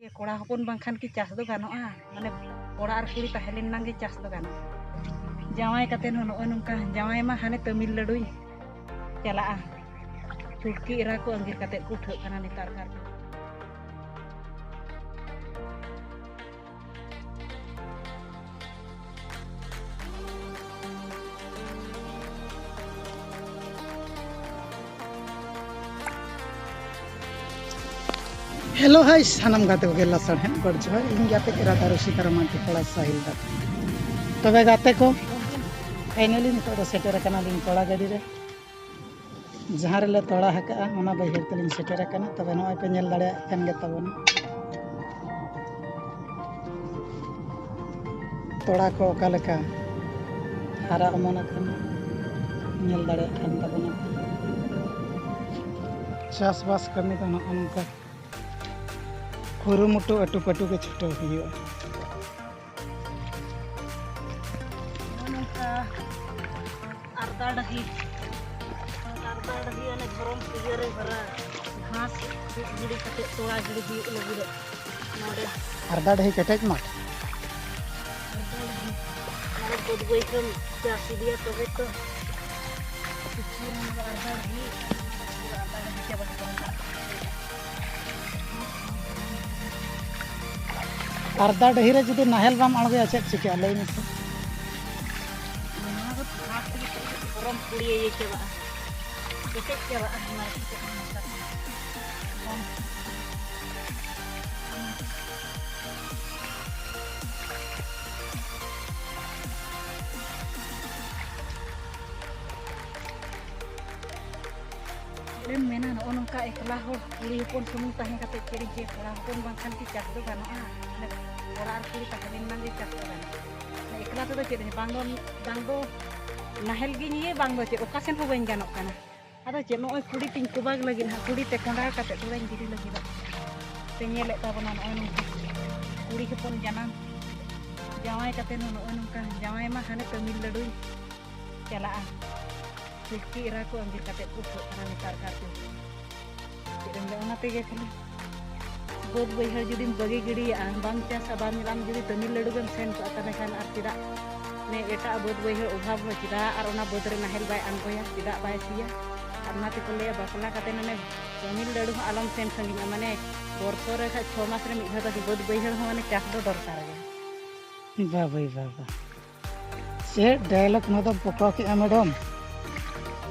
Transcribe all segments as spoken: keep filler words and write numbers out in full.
ᱠᱚᱲᱟ ᱦᱚᱯᱚᱱ ᱵᱟᱝᱠᱷᱟᱱ ᱠᱤ ᱪᱟᱥ ᱫᱚ ᱜᱟᱱᱚᱜᱼᱟ? ᱢᱟᱱᱮ ᱠᱚᱲᱟ ᱟᱨ ᱠᱩᱲᱤ ᱛᱟᱦᱮᱸ ᱞᱮᱱ ᱱᱟᱝ ᱜᱮ ᱪᱟᱥ ᱫᱚ ᱜᱟᱱᱚᱜᱼᱟ᱾ ᱡᱟᱶᱟᱭ ᱠᱟᱛᱮ ᱦᱚᱸ ᱱᱚᱜᱼᱚᱭ ᱱᱚᱝᱠᱟ, ᱡᱟᱶᱟᱭ ᱢᱟ ᱦᱟᱱᱮ ᱛᱟᱹᱢᱤᱞᱱᱟᱹᱰᱩᱭ ᱪᱟᱞᱟᱜᱼᱟ᱾ ᱪᱷᱩᱴᱠᱤ ᱮᱨᱟ ᱠᱚ ᱟᱸᱜᱤᱨ ᱠᱟᱛᱮ ᱠᱚ ᱩᱴᱷᱟᱹᱜ ᱠᱟᱱᱟ ᱱᱮᱛᱟᱨ ᱠᱟᱨ᱾ ᱦᱮᱞᱳ ᱦᱟᱭ, ᱥᱟᱱᱟᱢ ᱜᱟᱛᱮ ᱠᱚᱜᱮ ᱞᱟᱥᱟᱲᱦᱮᱫ ᱜᱚᱰ ᱡᱚᱦᱟᱨ᱾ ᱤᱧ ᱜᱟᱛᱮ ᱮᱨᱟ ᱫᱟᱨᱩ ᱥᱤᱛᱟᱨᱟᱢ ᱢᱟᱱᱰᱤ, ᱠᱚᱲᱟ ᱥᱟᱦᱤᱞ ᱫᱟ᱾ ᱛᱚᱵᱮ ᱜᱟᱛᱮ ᱠᱚ, ᱯᱷᱟᱭᱱᱟᱞᱤ ᱱᱤᱛᱚᱜ ᱫᱚ ᱥᱮᱴᱮᱨ ᱟᱠᱟᱱᱟᱞᱤᱧ ᱛᱚᱲᱟ ᱜᱟᱹᱰᱤ ᱨᱮ᱾ ᱡᱟᱦᱟᱸ ᱨᱮᱞᱮ ᱛᱚᱲᱟ ᱟᱠᱟᱫᱼᱟ, ᱚᱱᱟ ᱵᱟᱹᱭᱦᱟᱹᱲ ᱛᱮᱞᱤᱧ ᱥᱮᱴᱮᱨ ᱟᱠᱟᱱᱟ᱾ ᱛᱚᱵᱮ ᱱᱚᱜᱼᱚᱭ ᱯᱮ ᱧᱮᱞ ᱫᱟᱲᱮᱭᱟᱜ ᱠᱟᱱ ᱜᱮ ᱛᱟᱵᱚᱱᱟ, ᱛᱚᱲᱟ ᱠᱚ ᱚᱠᱟ ᱞᱮᱠᱟ ᱦᱟᱨᱟ ᱚᱢᱚᱱ ᱟᱠᱟᱱᱟ, ᱧᱮᱞ ᱫᱟᱲᱮᱭᱟᱜ ᱠᱟᱱ ᱛᱟᱵᱚᱱᱟ᱾ ᱪᱟᱥᱵᱟᱥ ᱠᱟᱹᱢᱤ ᱫᱚ ᱱᱚᱜᱼᱚ ᱱᱚᱝᱠᱟ ᱠᱩᱨᱩᱢᱩᱴᱩ ᱟᱹᱴᱩᱯᱟᱹᱴᱩ ᱜᱮ ᱪᱷᱩᱴᱟᱹᱣ ᱦᱩᱭᱩᱜᱼᱟ᱾ ᱱᱚᱜᱼᱚ ᱱᱚᱝᱠᱟ ᱟᱨᱫᱟ ᱰᱟᱹᱦᱤ, ᱟᱨᱫᱟ ᱰᱟᱹᱦᱤ ᱚᱱᱮ ᱫᱷᱚᱨᱚᱢ ᱤᱭᱟᱹ ᱨᱮ ᱵᱷᱟᱨᱟ ᱜᱷᱟᱥ ᱜᱤᱰᱤ ᱠᱟᱛᱮ ᱛᱚᱲᱟ ᱜᱤᱰᱤ ᱦᱩᱭᱩᱜ ᱞᱟᱹᱜᱤᱫ ᱱᱚᱰᱮ᱾ ᱟᱨᱫᱟ ᱰᱟᱹᱦᱤ ᱠᱮᱴᱮᱡ ᱢᱟᱴᱷ᱾ ᱟᱨᱫᱟ ᱰᱟᱹᱦᱤ, ᱱᱚᱰᱮ ᱵᱟᱹᱫᱽ ᱵᱟᱹᱭᱦᱟᱹᱲ ᱪᱟᱥ ᱤᱫᱤᱭᱟ ᱛᱚᱵᱮ ᱛᱚ᱾ ᱠᱤᱪᱷᱩ ᱱᱚᱰᱮ ᱟᱨᱫᱟ ᱰᱟᱹᱦᱤ, ᱟᱨᱫᱟ ᱰᱟᱹᱦᱤ ᱪᱟᱵᱟ ᱠᱟᱛᱮ᱾ ᱟᱨᱫᱟ ᱰᱟᱹᱦᱤ ᱨᱮ ᱡᱩᱫᱤ ᱱᱟᱦᱮᱞ ᱵᱟᱢ ᱟᱬᱜᱚᱭᱟ, ᱪᱮᱫ ᱪᱤᱠᱟᱹᱜᱼᱟ ᱞᱟᱹᱭ ᱢᱮᱥᱮ? ᱱᱚᱣᱟ ᱫᱚ ᱯᱷᱟᱸᱠ ᱛᱮᱜᱮ ᱯᱩᱨᱟᱹ ᱯᱚᱨᱚᱢ ᱯᱩᱲᱤᱭᱟᱹ ᱤᱭᱟᱹ ᱪᱟᱵᱟᱜᱼᱟ, ᱠᱮᱴᱮᱡ ᱪᱟᱵᱟᱜᱼᱟ᱾ ᱱᱚᱣᱟ ᱫᱚ ᱪᱮᱫ ᱦᱚᱸ ᱵᱟᱝ ᱠᱟᱱᱟ᱾ ᱪᱮᱫ ᱮᱢ ᱢᱮᱱᱟ, ᱱᱚᱜᱼᱚ ᱱᱚᱝᱠᱟ ᱮᱠᱞᱟ ᱦᱚᱲ ᱠᱩᱲᱤ ᱦᱚᱯᱚᱱ ᱥᱩᱢᱩᱝ ᱛᱟᱦᱮᱸ ᱠᱟᱛᱮ ᱪᱮᱫ ᱤᱧ ᱪᱮᱫ? ᱠᱚᱲᱟ ᱦᱚᱯᱚᱱ ᱵᱟᱝᱠᱷᱟᱱ ᱠᱤ ᱪᱟᱥ ᱫᱚ ᱜᱟᱱᱚᱜᱼᱟ? ᱢᱟᱱᱮ ᱠᱚᱲᱟ ᱟᱨ ᱠᱩᱲᱤ ᱛᱟᱦᱮᱸ ᱞᱮᱱ ᱱᱟᱝ ᱜᱮ ᱪᱟᱥ ᱫᱚ ᱜᱟᱱᱚᱜᱼᱟ᱾ ᱢᱟᱱᱮ ᱮᱠᱞᱟ ᱛᱮᱫᱚ ᱪᱮᱫ ᱦᱚᱸ ᱵᱟᱝ ᱫᱚ, ᱵᱟᱝ ᱫᱚ ᱱᱟᱦᱮᱞ ᱜᱤᱧ ᱤᱭᱟᱹ, ᱵᱟᱝ ᱫᱚ ᱪᱮᱫ, ᱚᱠᱟ ᱥᱮᱱ ᱦᱚᱸ ᱵᱟᱹᱧ ᱜᱟᱱᱚᱜ ᱠᱟᱱᱟ᱾ ᱟᱫᱚ ᱪᱮᱫ, ᱱᱚᱜᱼᱚᱭ ᱠᱩᱲᱤ ᱛᱤᱧ ᱠᱚᱵᱟᱜᱽ ᱞᱟᱹᱜᱤᱫ ᱦᱟᱸᱜ, ᱠᱩᱲᱤ ᱛᱮ ᱠᱚᱸᱰᱟᱞ ᱠᱟᱛᱮ ᱛᱷᱚᱲᱟᱧ ᱜᱤᱰᱤ ᱞᱟᱹᱜᱤᱫᱚᱜ᱾ ᱯᱮ ᱧᱮᱞᱮᱫ ᱛᱟᱵᱚᱱᱟ ᱱᱚᱜᱼᱚᱭ ᱱᱚᱝᱠᱟ ᱠᱩᱲᱤ ᱦᱚᱯᱚᱱ ᱡᱟᱱᱟᱢ, ᱡᱟᱶᱟᱭ ᱠᱟᱛᱮ ᱦᱚᱸ ᱱᱚᱜᱼᱚᱭ ᱱᱚᱝᱠᱟ, ᱡᱟᱶᱟᱭ ᱢᱟ ᱦᱟᱱᱮ ᱛᱟᱹᱢᱤᱞᱱᱟᱹᱰᱩᱭ ᱪᱟᱞᱟᱜᱼᱟ᱾ ᱪᱷᱩᱴᱠᱤ ᱮᱨᱟ ᱠᱚ ᱟᱸᱜᱤᱨ ᱠᱟᱛᱮ ᱠᱚ ᱩᱴᱷᱟᱹᱜ ᱠᱟᱱᱟ ᱱᱮᱛᱟᱨ ᱠᱟᱨ ᱫᱤᱱ᱾ ᱪᱮᱫ ᱮᱢ ᱞᱟᱹᱭᱟ, ᱚᱱᱟ ᱛᱮᱜᱮ ᱠᱷᱟᱹᱞᱤ ᱵᱟᱹᱫᱽ ᱵᱟᱹᱭᱦᱟᱹᱲ ᱡᱩᱫᱤᱢ ᱵᱟᱹᱜᱤ ᱜᱤᱰᱤᱭᱟᱜᱼᱟ, ᱵᱟᱢ ᱪᱟᱥᱟ, ᱵᱟᱢ ᱧᱮᱞᱟᱢ, ᱡᱩᱫᱤ ᱛᱟᱹᱢᱤᱞᱱᱟᱹᱲᱩ ᱜᱮᱢ ᱥᱮᱱ ᱠᱚᱜᱼᱟ, ᱛᱟᱦᱚᱞᱮ ᱠᱷᱟᱱ ᱟᱨ ᱪᱮᱫᱟᱜ ᱱᱮ ᱮᱴᱟᱜ ᱵᱟᱹᱫᱽ ᱵᱟᱹᱭᱦᱟᱹᱲ ᱚᱵᱷᱟᱵᱽ ᱦᱚᱸ ᱪᱮᱫᱟᱜ ᱟᱨ ᱚᱱᱟ ᱵᱟᱹᱫᱽ ᱨᱮ ᱱᱟᱦᱮᱞ ᱵᱟᱭ ᱟᱬᱜᱚᱭᱟ, ᱪᱮᱫᱟᱜ ᱵᱟᱭ ᱥᱤᱭᱟ? ᱟᱨ ᱚᱱᱟ ᱛᱮᱠᱚ ᱞᱟᱹᱭᱟ, ᱵᱟᱯᱞᱟ ᱠᱟᱛᱮ ᱢᱟᱱᱮ ᱛᱟᱹᱢᱤᱞᱱᱟᱹᱲᱩ ᱦᱚᱸ ᱟᱞᱚᱢ ᱥᱮᱱ ᱥᱟᱺᱜᱤᱧᱟ, ᱢᱟᱱᱮ ᱵᱚᱨᱥᱚ ᱨᱮ ᱠᱷᱟᱡ ᱪᱷᱚ ᱢᱟᱥ ᱨᱮ ᱢᱤᱫ ᱫᱷᱟᱣ ᱫᱚ ᱵᱟᱹᱫᱽ ᱵᱟᱹᱭᱦᱟᱹᱲ ᱦᱚᱸ ᱢᱟᱱᱮ ᱪᱟᱥ ᱫᱚ ᱫᱚᱨᱠᱟᱨ ᱜᱮ᱾ ᱵᱟᱵᱟᱭ ᱵᱟᱵᱟ, ᱪᱮᱫ ᱰᱟᱭᱞᱚᱜ ᱱᱚᱣᱟ ᱫᱚ ᱵᱚᱠᱟ ᱠᱮᱜᱼᱟ ᱢᱮᱰᱟᱢ,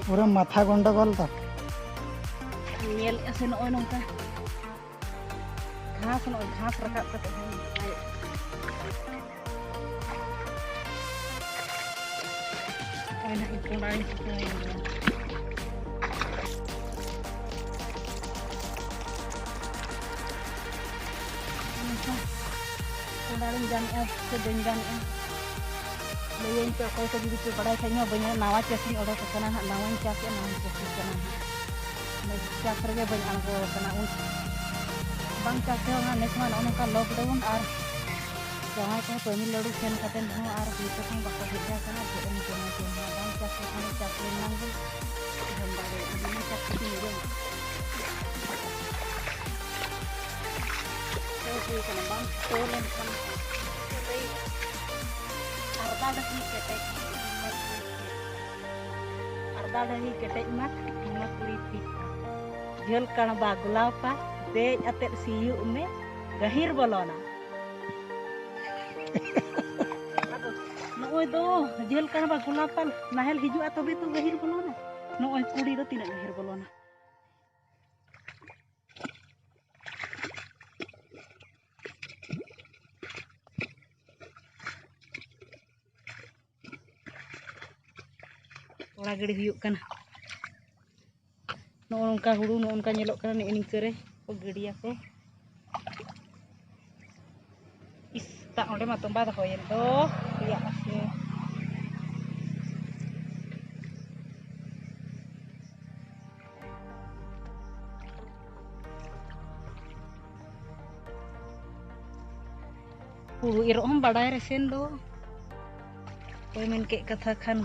ᱯᱩᱨᱟᱹ ᱢᱟᱛᱷᱟ ᱜᱚᱱᱰᱚᱜᱳᱞ ᱫᱚ᱾ ᱧᱮᱞᱮᱜᱼᱟ ᱥᱮ ᱱᱚᱜᱼᱚᱭ ᱱᱚᱝᱠᱟ ᱜᱷᱟᱥ, ᱱᱚᱜᱼᱚᱭ ᱜᱷᱟᱥ ᱨᱟᱠᱟᱵ ᱠᱟᱛᱮ ᱦᱚᱸ ᱱᱟᱯᱟᱭᱚᱜ ᱠᱟᱱᱟ᱾ ᱱᱚᱜᱼᱚᱭ ᱱᱟᱦᱟᱜ ᱤᱧ ᱠᱚᱸᱰᱟᱧ ᱪᱤᱠᱟᱹᱭᱮᱫᱟ᱾ ᱱᱚᱝᱠᱟ ᱠᱚᱸᱰᱟᱨᱤᱧ ᱜᱟᱱᱮᱜᱼᱟ ᱥᱮ ᱵᱟᱹᱧ ᱜᱟᱱᱮᱜᱼᱟ? ᱞᱟᱹᱭᱟᱹᱧ ᱯᱮ ᱚᱠᱚᱭ ᱠᱚ ᱡᱩᱫᱤ ᱯᱮ ᱵᱟᱲᱟᱭ ᱠᱷᱟᱡ᱾ ᱤᱧ ᱦᱚᱸ ᱵᱟᱹᱧ, ᱱᱟᱣᱟ ᱪᱟᱹᱥᱤᱧ ᱚᱰᱚᱠ ᱟᱠᱟᱱᱟ ᱦᱟᱸᱜ, ᱱᱟᱣᱟᱧ ᱪᱟᱥᱮᱜᱼᱟ, ᱱᱟᱣᱟᱧ ᱪᱟᱹᱥᱤ ᱠᱟᱱᱟ ᱦᱟᱸᱜ᱾ ᱚᱱᱟ ᱪᱟᱥ ᱨᱮᱜᱮ ᱵᱟᱹᱧ ᱟᱬᱜᱚ ᱟᱠᱟᱱᱟ᱾ ᱩᱱ ᱵᱟᱝ ᱪᱟᱥ ᱛᱮᱦᱚᱸ ᱚᱱᱟ ᱱᱮᱥ ᱢᱟ ᱱᱚᱜᱼᱚ ᱱᱚᱝᱠᱟ lockdown ᱟᱨ ᱡᱟᱶᱟᱭ ᱠᱚᱦᱚᱸ ᱛᱟᱹᱢᱤᱞᱱᱟᱹᱲᱩ ᱥᱮᱱ ᱠᱟᱛᱮ ᱦᱚᱸ ᱟᱨ ᱱᱤᱛᱚᱜ ᱦᱚᱸ ᱵᱟᱠᱚ ᱦᱮᱡ ᱟᱠᱟᱱᱟ᱾ ᱪᱮᱫ ᱮᱢ ᱡᱚᱢᱟ ᱡᱚᱢ ᱦᱚᱸ ᱵᱟᱝ ᱪᱟᱥ ᱞᱮᱠᱷᱟᱱ ᱪᱟᱥ ᱨᱮᱱᱟᱝ ᱜᱮ ᱡᱚᱢ ᱫᱟᱲᱮᱭᱟᱜᱼᱟ᱾ ᱵᱤᱱᱟᱹ ᱪᱟᱥ ᱠᱟᱛᱮ ᱡᱚᱢ ᱦᱩᱭ ᱠᱟᱱᱟ, ᱵᱟᱝ ᱛᱚ ᱞᱮᱱᱠᱷᱟᱱ ᱞᱟᱹᱭ ᱟᱨᱫᱟ ᱰᱟᱹᱦᱤ ᱠᱮᱴᱮᱡ, ᱟᱨᱫᱟ ᱰᱟᱹᱦᱤ ᱠᱮᱴᱮᱡ ᱢᱟ ᱱᱚᱣᱟ ᱠᱩᱲᱤ ᱴᱷᱤᱠ ᱡᱷᱟᱹᱞ ᱠᱟᱬᱵᱟ ᱜᱳᱞᱟᱯᱟ, ᱫᱮᱡ ᱟᱛᱮᱫ ᱥᱤᱭᱳᱜ ᱢᱮ, ᱜᱟᱹᱦᱤᱨ ᱵᱚᱞᱚᱱᱟ᱾ ᱟᱫᱚ ᱱᱚᱜᱼᱚᱭ ᱫᱚ ᱡᱷᱟᱹᱞ ᱠᱟᱬᱵᱟ ᱜᱳᱞᱟᱯᱟ, ᱱᱟᱦᱮᱞ ᱦᱤᱡᱩᱜᱼᱟ ᱛᱚᱵᱮ ᱛᱚ ᱜᱟᱹᱦᱤᱨ ᱵᱚᱞᱚᱱᱟ᱾ ᱱᱚᱜᱼᱚᱭ ᱠᱩᱲᱤ ᱫᱚ ᱛᱤᱱᱟᱹᱜ ᱜᱟᱹᱦᱤᱨ ᱵᱚᱞᱚᱱᱟ᱾ ᱛᱚᱲᱟ ᱜᱤᱰᱤ ᱦᱩᱭᱩᱜ ᱠᱟᱱᱟ᱾ ᱱᱚᱜᱼᱚ ᱱᱚᱝᱠᱟ ᱦᱩᱲᱩ, ᱱᱚᱜᱼᱚ ᱱᱚᱝᱠᱟ ᱧᱮᱞᱚᱜ ᱠᱟᱱᱟ, ᱱᱮᱜᱼᱮ ᱱᱤᱝᱠᱟᱹ ᱨᱮ ᱠᱚ ᱜᱤᱰᱤᱭᱟᱠᱚ᱾ ᱤᱥ, ᱫᱟᱜ ᱚᱸᱰᱮ ᱢᱟ ᱛᱚᱸᱵᱟ ᱫᱚᱦᱚᱭᱮᱱ ᱫᱚ, ᱨᱮᱭᱟᱜ ᱟᱥᱮ᱾ ᱦᱩᱲᱩ ᱤᱨᱚᱜ ᱦᱚᱸᱢ ᱵᱟᱰᱟᱭ ᱨᱮᱥᱮᱱ ᱫᱚ᱾ ᱚᱠᱚᱭ ᱢᱮᱱ ᱠᱮᱫ ᱠᱟᱛᱷᱟ ᱠᱷᱟᱱ,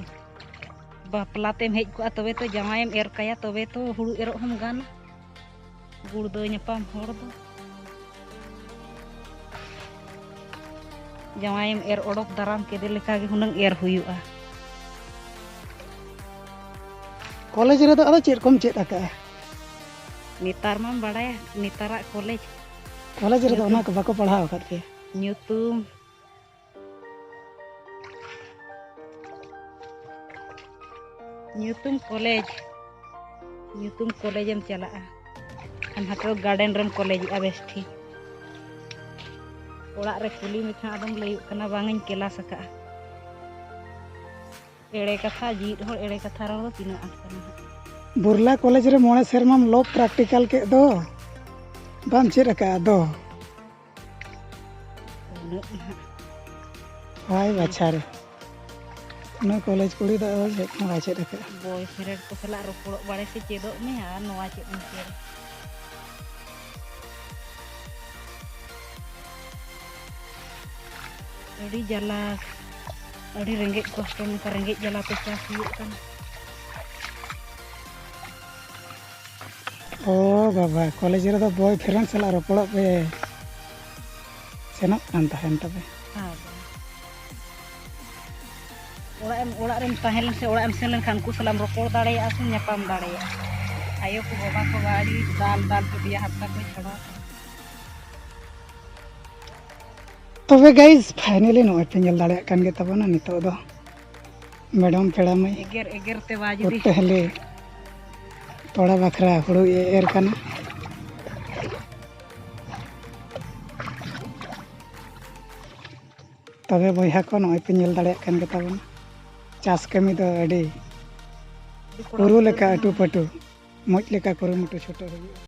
ᱵᱟᱯᱞᱟ ᱛᱮᱢ ᱦᱮᱡ ᱠᱚᱜᱼᱟ ᱛᱚᱵᱮ ᱛᱚ ᱡᱟᱶᱟᱭᱮᱢ ᱮᱨ ᱠᱟᱭᱟ, ᱛᱚᱵᱮ ᱛᱚ ᱦᱩᱲᱩ ᱤᱨᱚᱜ ᱦᱚᱸᱢ ᱜᱟᱱᱟ᱾ ᱜᱩᱲᱫᱟᱹᱣ ᱧᱟᱯᱟᱢ ᱦᱚᱲ ᱫᱚ᱾ ᱡᱟᱶᱟᱭᱮᱢ ᱮᱨ ᱚᱰᱚᱠ ᱫᱟᱨᱟᱢ ᱠᱮᱫᱮ ᱞᱮᱠᱟᱜᱮ ᱦᱩᱱᱟᱹᱝ ᱮᱨ ᱦᱩᱭᱩᱜᱼᱟ᱾ ᱠᱚᱞᱮᱡᱽ ᱨᱮᱫᱚ ᱟᱫᱚ ᱪᱮᱫ ᱠᱚᱢ ᱪᱮᱫ ᱟᱠᱟᱜᱼᱟ? ᱱᱮᱛᱟᱨ ᱢᱟᱢ ᱵᱟᱲᱟᱭᱟ, ᱱᱮᱛᱟᱨᱟᱜ ᱠᱚᱞᱮᱡᱽ᱾ ᱠᱚᱞᱮᱡᱽ ᱨᱮᱫᱚ ᱧᱩᱛᱩᱢ᱾ ᱚᱱᱟ ᱠᱚ ᱵᱟᱠᱚ ᱯᱟᱲᱦᱟᱣ ᱟᱠᱟᱫ ᱯᱮᱭᱟ? ᱧᱩᱛᱩᱢ, ᱧᱩᱛᱩᱢ ᱠᱚᱞᱮᱡᱽ, ᱧᱩᱛᱩᱢ ᱠᱚᱞᱮᱡᱽ ᱮᱢ ᱪᱟᱞᱟᱜᱼᱟ᱾ ᱟᱢ ᱦᱟᱛᱚ ᱜᱟᱨᱰᱮᱱ ᱨᱮᱢ ᱠᱚᱞᱮᱡᱮᱜᱼᱟ, ᱵᱮᱥ ᱴᱷᱤᱠ᱾ ᱚᱲᱟᱜ ᱨᱮ ᱠᱩᱞᱤ ᱢᱮᱠᱷᱟᱱ ᱟᱫᱚᱢ ᱞᱟᱹᱭᱚᱜ ᱠᱟᱱᱟ, "ᱵᱟᱝ ᱤᱧ ᱠᱮᱞᱟᱥ ᱟᱠᱟᱜᱼᱟ᱾" ᱮᱲᱮ ᱠᱟᱛᱷᱟ, ᱡᱤᱣᱤᱫ ᱦᱚᱲ ᱮᱲᱮ ᱠᱟᱛᱷᱟ ᱨᱚᱲ ᱫᱚ ᱛᱤᱱᱟᱹᱜ ᱟᱸᱴ ᱠᱟᱱᱟ ᱦᱟᱸᱜ᱾ ᱵᱩᱨᱞᱟ ᱠᱚᱞᱮᱡᱽ ᱨᱮ ᱢᱚᱬᱮ ᱥᱮᱨᱢᱟᱢ ᱞᱚ ᱯᱨᱮᱠᱴᱤᱠᱟᱞ ᱠᱮᱫ ᱫᱚ, ᱵᱟᱢ ᱪᱮᱫ ᱟᱠᱟᱫᱼᱟ ᱟᱫᱚ? ᱩᱱᱟᱹᱜ ᱱᱟᱦᱟᱜ᱾ ᱦᱳᱭ, ᱵᱟᱪᱷᱟ ᱨᱮ᱾ ᱩᱱᱟᱹᱜ ᱠᱚᱞᱮᱡᱽ ᱠᱩᱲᱤ ᱫᱚ ᱪᱮᱫ ᱦᱚᱸ ᱵᱟᱭ ᱪᱮᱫ ᱟᱠᱟᱫᱼᱟ᱾ ᱵᱚᱭ ᱯᱷᱨᱮᱱᱰ ᱠᱚ ᱥᱟᱞᱟᱜ ᱨᱚᱯᱚᱲᱚᱜ ᱵᱟᱲᱮ ᱥᱮ ᱪᱮᱫᱚᱜ ᱢᱮ, ᱟᱨ ᱱᱚᱣᱟ ᱪᱮᱫ ᱮᱢ ᱪᱮᱫᱟ? ᱟᱹᱰᱤ ᱡᱟᱞᱟ, ᱟᱹᱰᱤ ᱨᱮᱸᱜᱮᱡ ᱠᱚᱥᱴᱚ, ᱱᱚᱝᱠᱟ ᱨᱮᱸᱜᱮᱡ ᱡᱟᱞᱟᱛᱮ ᱪᱟᱥ ᱦᱩᱭᱩᱜ ᱠᱟᱱᱟ᱾ ᱚ ᱵᱟᱵᱟ, ᱠᱚᱞᱮᱡᱽ ᱨᱮᱫᱚ ᱵᱚᱭ ᱯᱷᱨᱮᱱᱰ ᱥᱟᱞᱟᱜ ᱨᱚᱯᱚᱲᱚᱜ ᱯᱮ ᱥᱮᱱᱚᱜ ᱠᱟᱱ ᱛᱟᱦᱮᱱ ᱛᱚᱵᱮ? ᱦᱮᱸ ᱵᱟ᱾ ᱚᱲᱟᱜ ᱮᱢ, ᱚᱲᱟᱜ ᱨᱮᱢ ᱛᱟᱦᱮᱸ ᱞᱮᱱ ᱥᱮ ᱚᱲᱟᱜ ᱮᱢ ᱥᱮᱱ ᱞᱮᱱᱠᱷᱟᱱ ᱩᱱᱠᱩ ᱥᱟᱞᱟᱜ ᱮᱢ ᱨᱚᱯᱚᱲ ᱫᱟᱲᱮᱭᱟᱜᱼᱟ ᱥᱮ ᱧᱟᱯᱟᱢ ᱫᱟᱲᱮᱭᱟᱜᱼᱟ᱾ ᱟᱭᱳ ᱠᱚ ᱵᱟᱵᱟ ᱠᱚ ᱟᱹᱰᱤ ᱫᱟᱞ ᱫᱟᱞ ᱠᱚ ᱫᱮᱭᱟ ᱦᱟᱨᱛᱟ ᱠᱚᱭ ᱪᱷᱟᱲᱟᱣ ᱠᱟᱜᱼᱟ᱾ ᱛᱚᱵᱮ ᱜᱟᱭᱤᱥ, ᱯᱷᱟᱭᱱᱟᱞᱤ ᱱᱚᱜᱼᱚᱭ ᱯᱮ ᱧᱮᱞ ᱫᱟᱲᱮᱭᱟᱜ ᱠᱟᱱ ᱜᱮ ᱛᱟᱵᱚᱱᱟ ᱱᱤᱛᱚᱜ ᱫᱚ᱾ ᱢᱮᱰᱟᱢ ᱯᱮᱲᱟ ᱢᱟᱹᱭ ᱮᱜᱮᱨ ᱮᱜᱮᱨ ᱛᱮ ᱵᱟᱡᱽ ᱫᱤ᱾ ᱩᱛᱛᱟᱹᱦᱞᱤ ᱛᱚᱲᱟ ᱵᱟᱠᱷᱨᱟ ᱦᱩᱲᱩ ᱮ ᱮᱨ ᱠᱟᱱᱟ᱾ ᱛᱚᱵᱮ ᱵᱚᱭᱦᱟ ᱠᱚ, ᱱᱚᱜᱼᱚᱭ ᱯᱮ ᱧᱮᱞ ᱫᱟᱲᱮᱭᱟᱜ ᱠᱟᱱ ᱜᱮ ᱛᱟᱵᱚᱱᱟ, ᱪᱟᱥ ᱠᱟᱹᱢᱤ ᱫᱚ ᱟᱹᱰᱤ ᱩᱨᱩ ᱞᱮᱠᱟ ᱟᱹᱴᱩ ᱯᱟᱹᱴᱩ, ᱢᱚᱡᱽ ᱞᱮᱠᱟ ᱠᱩᱨᱩᱢᱩᱴᱩ ᱪᱷᱩᱴᱟᱹᱣ ᱦᱩᱭᱩᱜᱼᱟ᱾